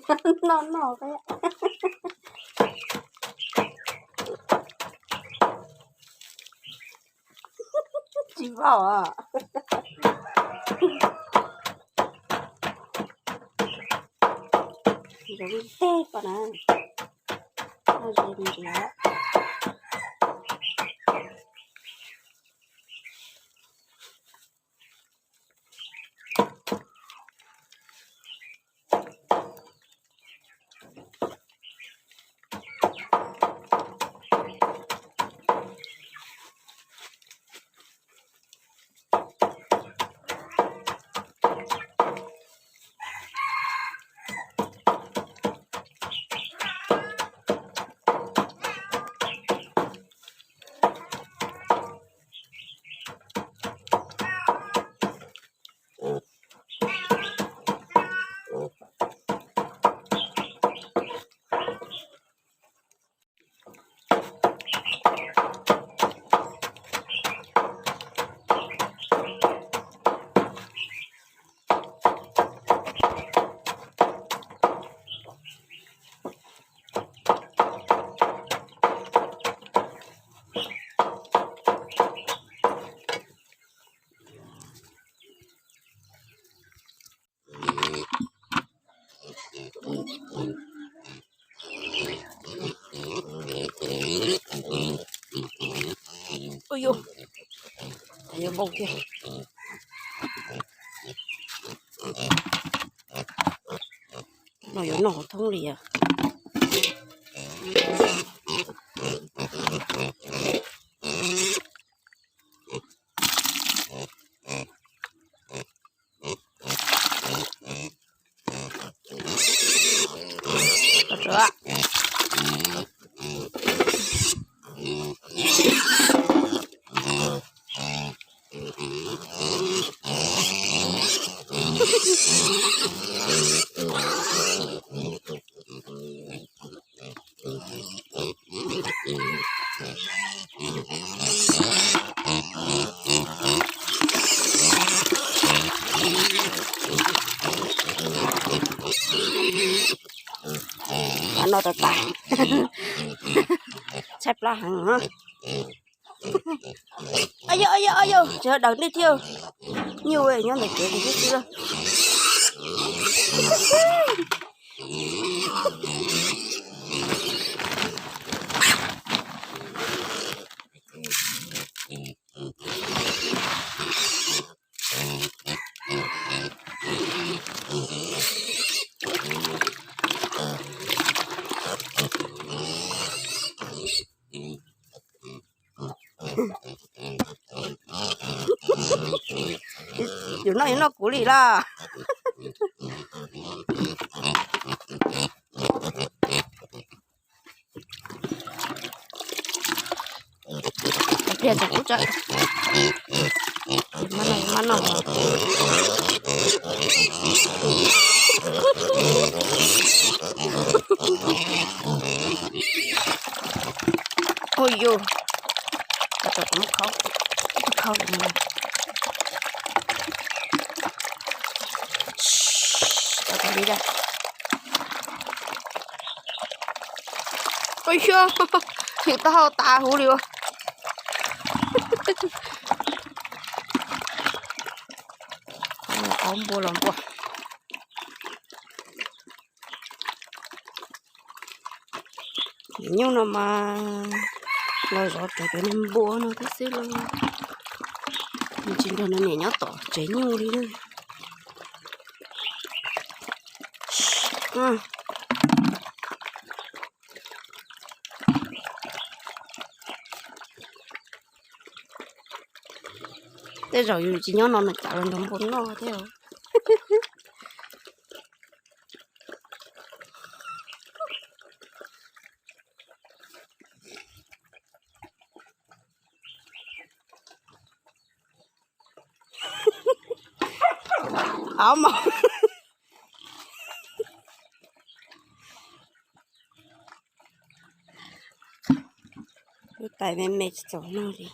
Noj noj peb. Tsis vau. Ntxiv teg ko na. Noj ze ntxiv. Ui yus, yuav npau kiag. No yuav noj hauv thoob li os. No tas tas, tshaib plab heev. Yog yog yog, tsis yog daws nej thiab. Nyuj nyob ntawm kev tis tib si lawm. Yus noj yus noj kuv li los. Pliag tseem ub tso. Mab noj, mab noj. Ui yus, tau tau muab khau, tau khau li. Tau tau li da. Ui yus, yus taub hau tas huv li ua. Aub npua los npua. Niam nyuj no mas los zov raws cov niag npua no thiab xwb los. Nws tsis nrog nws niam nyob tom tsev nyuj li. Tej zaum yus tsis nyob no nws cas los nrog npua noj thiab. Av mas. Lub tais me me tsis txaus noj li.